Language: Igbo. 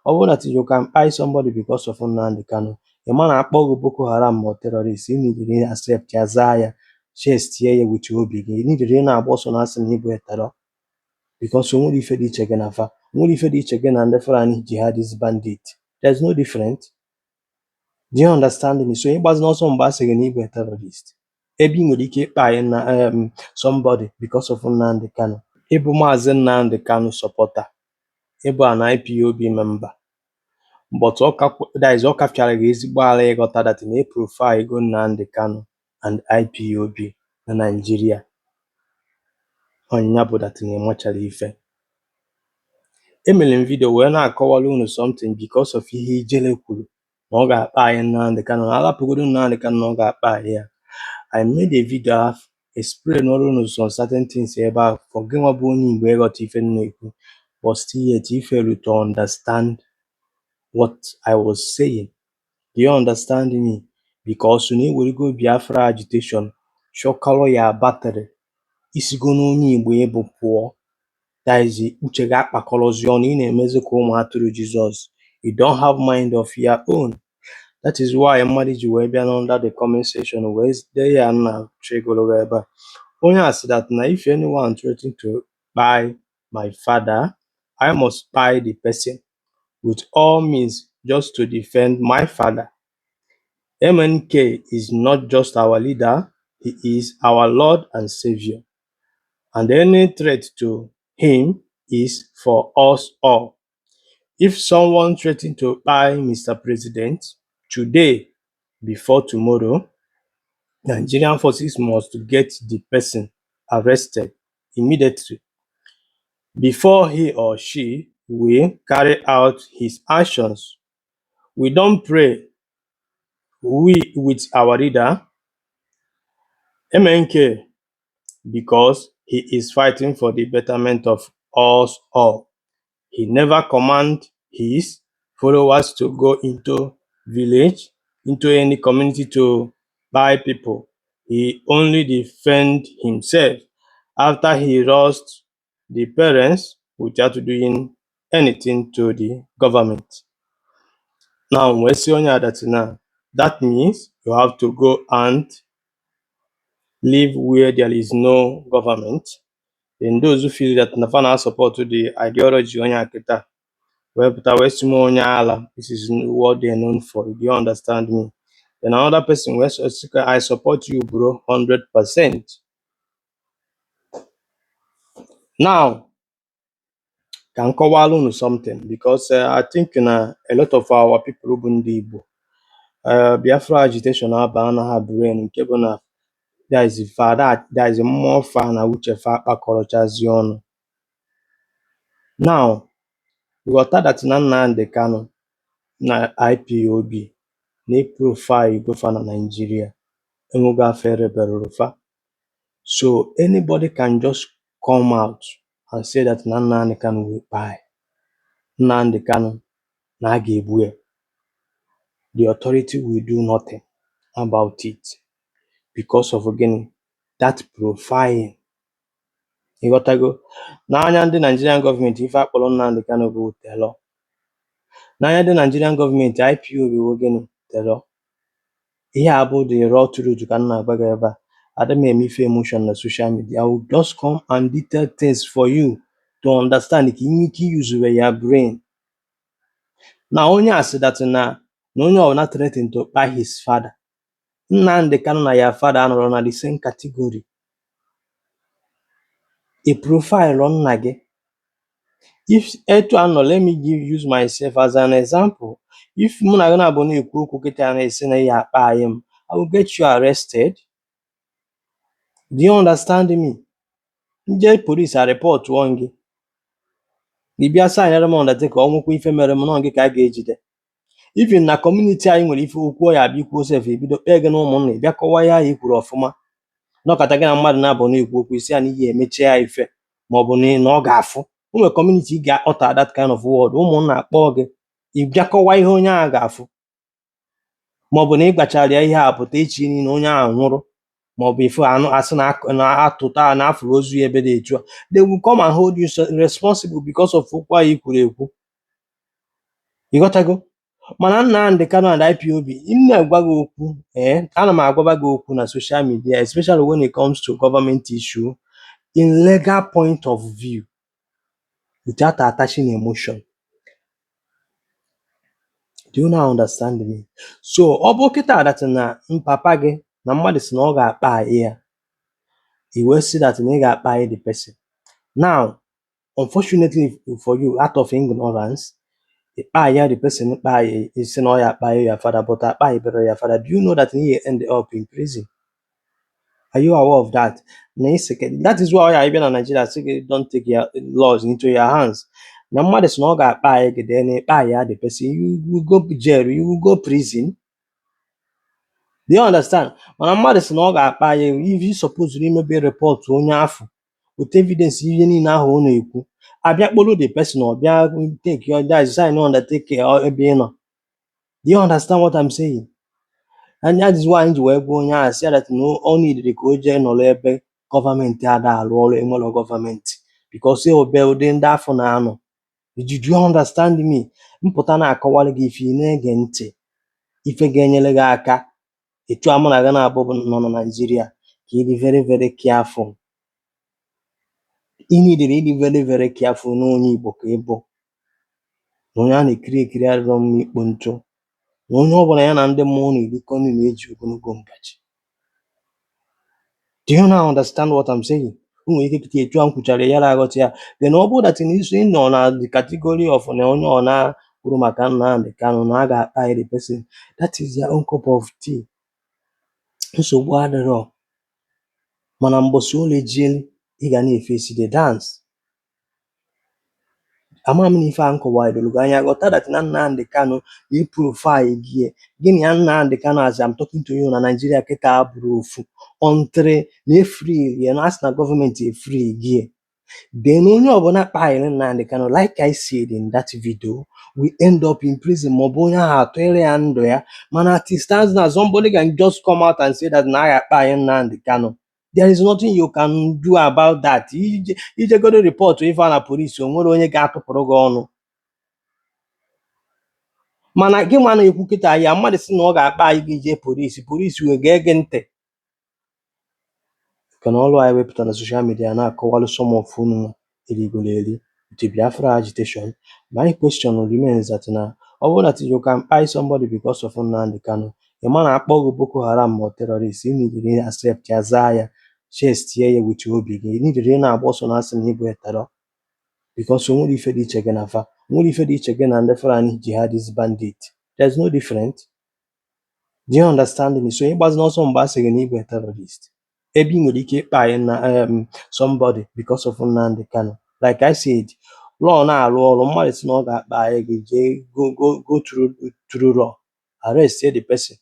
Ọ bụrụ that you can kpai somebody because of Nnamdi Kanu, ị ma na akpọ gị Boko Haram ma ọ terrorist, ị nidiri accept ya, zaa ya, chest ya with obi gị. Ị nidiri ị na-agba ọsọ na asị na ịbụ terror, because o nwere ife dị iche gị na fa, o nwere ife dị iche gị na ndị Fulani jihadist bandit. There is no different. Do you understand me? So ịgbazi n'ọsọ mgbe a sị gị na ịbụ terrorist, ebe ị nwere ike ịkpa anyị na somebody because of Nnamdi Kanu. Ịbụ Maazị Nnamdi Kanu supporter, ịbụ an IPOB member, but ọ ka, that is, ọ ka fịara gị ezigbo ala ịghọta that na e profile go Nnamdi Kanu and IPOB na Nigeria. Ọnya bụ that na ịmachara ife. Emere m video wee na-akọwara unu something because of ihe Ijele kwuru na ọ ga-akpa anyị Nnamdi Kanu, na alapụgodo Nnamdi Kanu na ọ ga-akpa anyị ya. I made a video ahụ, explain ọrụ unu some certain things ebe ahụ for gị nwa bụ onye Igbo ịghọta ife m na-ekwu, but still yet you fail to understand what I was saying. Do you understand me? Because na ewerego Biafra agitation chọkọrọ ya battery, isigo n'onye Igbo ịbụ pụọ. That is, uche gị akpakọrọzi ọnụ, ị na-emezi ka ụmụ atụrụ Jizọs. You don't have mind of your own. That is why mmadụ ji wee bịa under the comment section wee dee ya na chegoro ebe a. Onye a sị that na if anyone threaten to kpai my father, I must kpai the person with all means just to defend my father. MNK is not just our leader, he is our Lord and Savior, and any threat to him is for us all. If someone threaten to kpai Mr. President today before tomorrow, Nigerian forces must get the person arrested immediately before he or she will carry out his actions. We don pray we with our leader MNK because he is fighting for the betterment of us all. He never command his followers to go into village, into any community to kpai people. He only defend himself after he lost the parents without doing anything to the government. Now, wee sị onye a that na that means you have to go and live where there is no government. Then those who feel that na fa na support the ideology onye a kịta wee pụta wee sị m onye ala. This is what they are known for. Do you understand me? Then another person wee sị, "I support you, bro, 100%." Now, ka m kọwalụ unu something, because I think na a lot of our people bụ ndị Igbo, Biafra agitation aba na ha brain, nke bụ na there is fa, there is mmụọ fa na uche fa akpakọrọchazi ọnụ. Now, ghọta that na Nnamdi Kanu na IPOB na profile go fa na Nigeria enwego afọ ereberụrụ fa. So anybody can just come out and say that na Nnamdi Kanu will kpai Nnamdi Kanu, na a ga-egbu ya. The authority will do nothing about it because of gịnị? That profiling. Ịghọtago? N'anya ndị Nigerian gọọmenti, ife akpọrọ Nnamdi Kanu bụ terror. N'anya ndị Nigerian gọọmenti, IPOB bụ gịnị? Terror. Ihe a bụ the raw truth ka m na-agwa gị ebe a. Adị m eme ife emotion na social media. I will just come and detail things for you to understand ka ị nwee ike use your brain. Na onye a sị that na onye ọbụla threaten to kpai his father, Nnamdi Kanu na your father anọrọ na the same category. Ị profile nna gị. If etu a nọ, let me give use myself as an example. If mụ na gị na-abụ na-ekwu okwu kịta na-esi na ihe akpa anyị m, I will get you arrested. Do you understand me? Nje police a report gị, ị bịa signere m undertaking, ọ nwekwa ife mere m nọ gị ka a ga-ejide. Even na community anyị nwere ife okwu ọ ya abịa ikwuo sef, ebido kpee gị na ụmụnna, ị bịa kọwaa ihe ahụ i kwuru ọfụma. Nọkọta, gị na mmadụ na-abụ na-ekwu okwu, isi ya na ihe emechie ya ife maọbụ na ọ ga-afụ o nwere community ị ga-utter that kind of word, ụmụnna akpọọ gị, ị bịa kọwaa ihe onye ahụ ga-afụ, maọbụ na ị gwachara ya ihe a pụta echi niile onye ahụ nwụrụ, maọbụ ifu anụ asị na na atụta na afụrụ ozu ya ebe dị etu a, they will come and hold you responsible because of okwu ahụ i kwuru ekwu. Ịghọtago? Mana Nnamdi Kanu and IPOB, m na-agwa gị okwu, ee, ana m agwaba gị okwu na social media, especially when it comes to government issue, in legal point of view, without attaching emotion. Do you now understand me? So ọ bụ kịta that na papa gị na mmadụ si na ọ ga-akpa anyị ya, i wee sị that na ị ga-akpa anyị the person. Now, unfortunately for you, out of ignorance, ịkpa ya the person, kpa ya, isi na ọ ya akpa ya father, but akpa bere ya father. Do you know that you end up in prison? Are you aware of that? Na isi that is why ọ ya ịbịa na Nigeria sị gị, "Don't take your laws into your hands." Na mmadụ sị na ọ ga-akpa anyị gị, then ịkpa ya the person, you will go jail, you will go prison. Do you understand? Mana mmadụ sị na ọ ga-akpa ya, if you suppose imebe report onye afọ with evidence, ihe niile ahụ ọ na-ekwu, abịa kpọrọ the person, ọ bịa take your that sign undertake ebe ị nọ. Do you understand what I'm saying? And that is why anyị ji wee gwa onye ahụ sị ya that na ọ needed ka o jee nọrọ ebe gọọmenti ada arụ ọrụ, enwero gọọmenti, because ebe ụdị ndị afọ na-anọ. Did you understand me? Mpụta na-akọwara gị ife, ị na-ege ntị, ife ga-enyere gị aka. Etu a mụ na gị na-abụ bụ nọ na Nigeria, ka ị dị very very careful. Ị needed ịdị very very careful na onye Igbo ka ị bụ, na onye a na-ekiri ekiri adịrọ mma ikpo ntụ, na onye ọbụla ya na ndị mmụọ na-erikọ nri na-eji ogologo ngaji. Do you now understand what I'm saying? O nwere ike kịta etu a m kwuchara ya aghọta ya. Then ọ bụrụ that na isi nọ na the category of na onye ọ na kwuru maka Nnamdi Kanu na a ga-akpa the person, that is their own cup of tea, nsogbu adịrọ. Mana mbọsị ole jielu, ị ga na-efesi the dance. Ama m na ife a m kọwara doro gị anya. Ghọta that na Nnamdi Kanu na profile gị gị na ya, Nnamdi Kanu, as I'm talking to you na Nigeria kịta, bụrụ ofu until na e-free ya, na asị na gọọmenti e-free gị. Then onye ọbụla kpaghịrị Nnamdi Kanu, like I said in that video, we end up in prison, maọbụ onye ahụ atụnyere ya ndụ ya. Mana at it stands now, somebody can just come out and say that na a ga-akpa Nnamdi Kanu. There is nothing you can do about that. Ijegodo report ife a na police, o nwere onye ga-atụpụrụ gị ọnụ. Mana gị nwa na-ekwu kịta ya, mmadụ sị na ọ ga-akpa anyị, gị jee police, police wee gee gị ntị. Ka na ọrụ anyị wepụtara na social media na-akọwalụ some of unu erigoro eri with Biafra agitation. My question remains that na ọ bụrụ that you can kpai somebody because of Nnamdi Kanu, ị ma na akpọ gị Boko Haram ma ọ terrorist, ị need accept ya, zaa ya, chest ya with obi gị. Ị need ị na-agba ọsọ na asị na ịbụ terror, because o nwere ife dị iche gị na fa, o nwere ife dị iche gị na ndị Fulani jihadist bandit. There's no different. Do you understand me? So ịgbazi n'ọsọ mgbe a sị gị na ịbụ terrorist, ebe ị nwere ike ịkpa anyị na somebody because of Nnamdi Kanu, like I said, law na-arụ ọrụ. Mmadụ sị na ọ ga-akpa anyị, gị jee go through law, arrest the person.